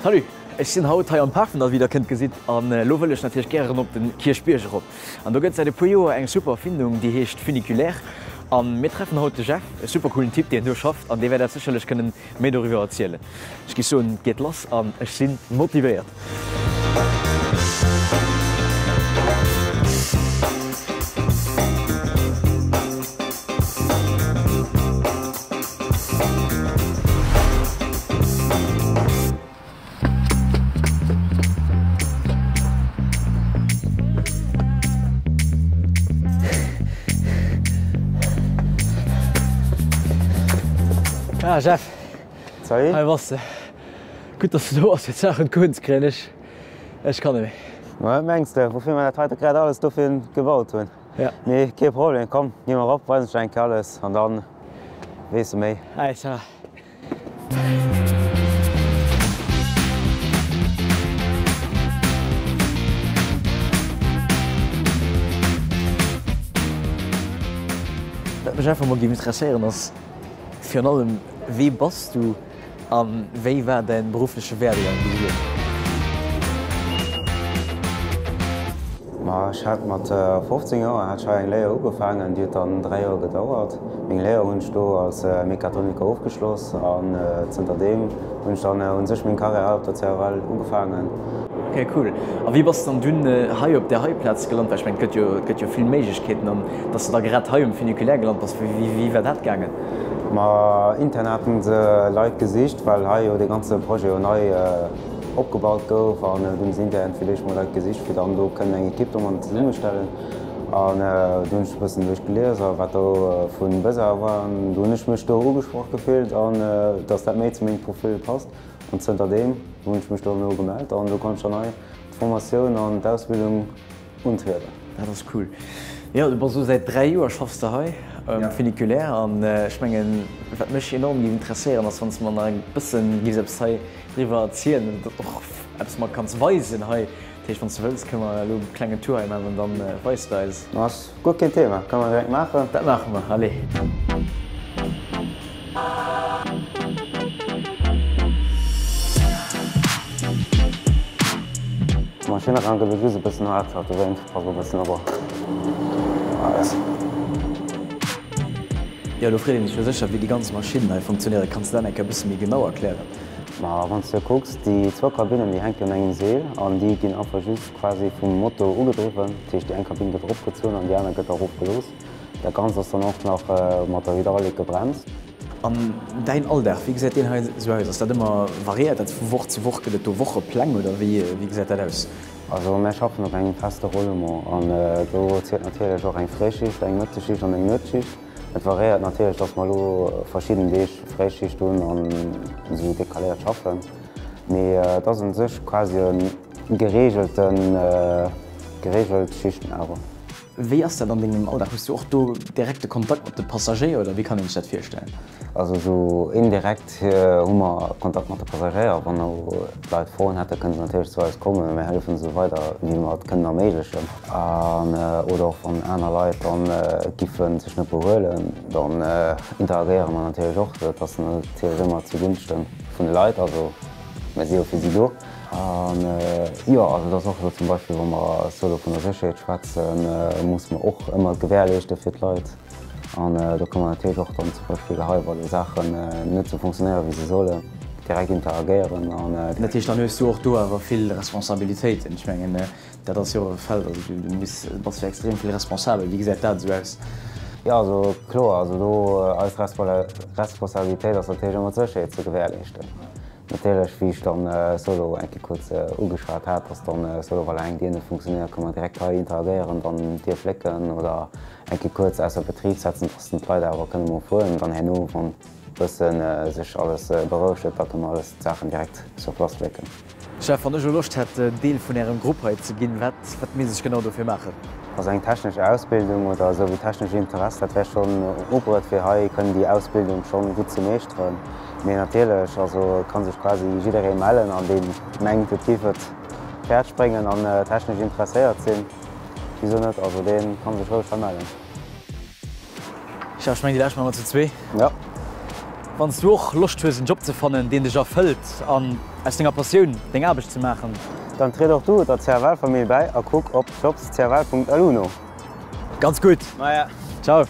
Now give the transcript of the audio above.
Salut, ech sinn haut hei am Pafendall wéi der kënnt gesitt an elo wëll ech natierlech gären op den Kierchbierg erop. An do gëtt säit e puer Joer eng super Erfindung déi heescht Funiculaire an mir treffen haut de Jeff, e super coolen Typ deen do schafft an dee wäert eis sécherlech kënnen méi doriwwer erzielen. Ech géif soen et geet lass an ech sinn motivéiert. Ah Jeff, Salut. Hei bass de. Gutt dass de do bass fir d'Saachen d'Goen ze kréien. Ech, ech kann net méi. Wat mengs de, woufir mer dat heite grad alles dofir gebaut hunn? Ja. Mee kee Problem, komm, gi mer erop, weisen ech der eng Kéier alles an dann weess de méi. Allez, ça va. Wat mech einfach mol géif interesséieren ass virun allem, Wee bass du a wéi war däin beruffleche Werdegang bis elo? Ma ech hat mat 15 Joer hat ech hei eng Léier ugefaangen, déi huet dann 3 Joer gedauert. Meng Léier hunn ech do als Mechatroniker ofgeschloss an zënter deem hunn ech dann u sech meng Karriär hei op der CFL ugefaangen. Ok cool. A wéi bass de dann dunn hei op där hei Plaz gelant? Well ech mengen et gëtt jo, et gëtt jo vill Méiglechkeeten an dass de da grad hei um Funiculaire gelant bass, wéi wéi war dat gaangen? Ma intern haten se Leit gesicht, well hei jo dee ganze Projet jo nei opgebaut gouf an du hunn se intern fir d'éischt mol Leit gesicht, fir dann do kënnen eng Ekipp domadden zesummestellen. An du hunn ech e bëssen duerch gelies a wat do vu Besoin war an du hunn ech mech do ugesprach gefillt an dass dat méi zu mengem Profil passt. An zënter deem hunn ech mech do elo gemellt an do konnt ech dann hei d'Formatioun an d'Ausbildung untrieden. Dat ass cool. Jo, du bass elo säit 3 Joer schaffs de hei um Funiculaire an ech mengen, wat mech enorm géif interesséieren ass, wann s de mer nach e bëssen géifs eppes hei driwwer erzielen an och eppes mer kanns weisen hei. Dat heescht, wann s de wëlls, kënne mer elo e klengen Tour hei maachen an dann weis de eis. Ass guer keen Thema, kënne mer direkt maachen. Dat maache mer, allez. D'Maschinn rankt elo just e bëssen haart, dowéint pass e bëssen op. Alles. Jo, do freet een sech jo sécher, wéi déi ganz Maschinnen hei funktionéieren. Kanns de dat eng Kéier e bësse méi genau erklären? Ma wann s de kucks, déi zwou Kabinnen, déi hänken un engem Seel an déi ginn einfach just quasi vum Motor ugedriwwen. Dat heescht, déi eng Kabinn gëtt eropgezunn an déi aner gëtt erofgelooss. Dat Ganzt ass dann och nach mat der Hydraulik gebremst. An däin Alldag, wéi gesäit deen hei esou aus? Ass dat ëmmer, variéiert dat vu Woch zu Woch? Gëtt et do Wochepläng oder wéi gesäit dat aus? Also mär schaffen op engem feste Roulement an do zielt natierlech och eng Fréischicht, eng Mëttesschicht an eng Nuetsschicht. Et variéiert natierlech, dass mer elo verschidden Deeg Fréischicht hunn an esou decaléiert schaffen, mee et ass un sech quasi e gereegelten, gereegelt Schichten awer. Wéi ass dat an dengem Alldag? Hues du och do direkte Kontakt mat de Passagéier oder wéi kann een sech dat virstellen? Also esou indirekt hu mer Kontakt mat de Passagéier. Wann elo Leit Froen hätten, kënne se natierlech zu eis kommen a mir hëllefen esou weider wéi mer et kënnen erméiglechen. An oder och wann aner Leit dann giffe sech net behuelen, dann interagéiere mer natierlech och. Dat ass natierlech ëmmer zu Gonschte vun de Leit, also mir si jo fir si do. An jo, also et ass och esou, zum Beispill wa mer solo vun der Sécherheet schwätzen, musse mer och ëmmer gewährleeschte fir d'Leit. An do kënne mer natierlech och dann zum Beispill hei, wa lo Saachen net esou funktionéieren, wéi se sollen, direkt interagéieren. An. Dat heescht, dann hues du och do awer vill Responsabilitéiten. Ech mengen, dat ass jo och e Feld, also du muss, bass jo extrem vill responsabel. Wéi gesäit dat esou aus? Jo, also kloer, also do eis Responsabilitéit ass natierlech ëmmer d'Sécherheet ze gewährleeschten. Natierlech, wéi ech dann solo eng Kéier kuerz ugeschwat hat, dass dann solo wa eng Dier net funktionéiert, ka mer direkt hei interagéieren, dann d'Dier flécken oder eng Kéier kuerz ausser Betrib setzen, dass dann d'Leit awer kënne mol fueren. Dann herno, wann bësse sech alles berouegt huet, da kënne mer alles d'Saachen direkt sur place flécken. Jeff, wann ech elo Loscht hätt Deel vun ärem Grupp hei ze ginn, wat wat misst ech genau dofir maachen? Also eng technesch Ausbildung oder esou wéi technesch Interess, dat wär schonn ubruet fir hei kënnen déi Ausbildung schonn gutt ze meeschteren. Mee natierlech, also et ka sech quasi jidderee mellen an dee mengt et géif et fäerdeg bréngen an technesch interesséiert sinn, wisou net, also dee ka sech roueg hei mellen. Jeff, ech mengen déi lescht maache mer zu zwee. Jo. Wann s du och Loscht hues en Job ze fannen, deen dech erfëllt an aus denger Passioun deng Aarbecht ze maachen. Dann triet och du der CFL-Famill bäi a kuck op jobs-cfl.lu no. Ganz gutt! Maja. Ciao!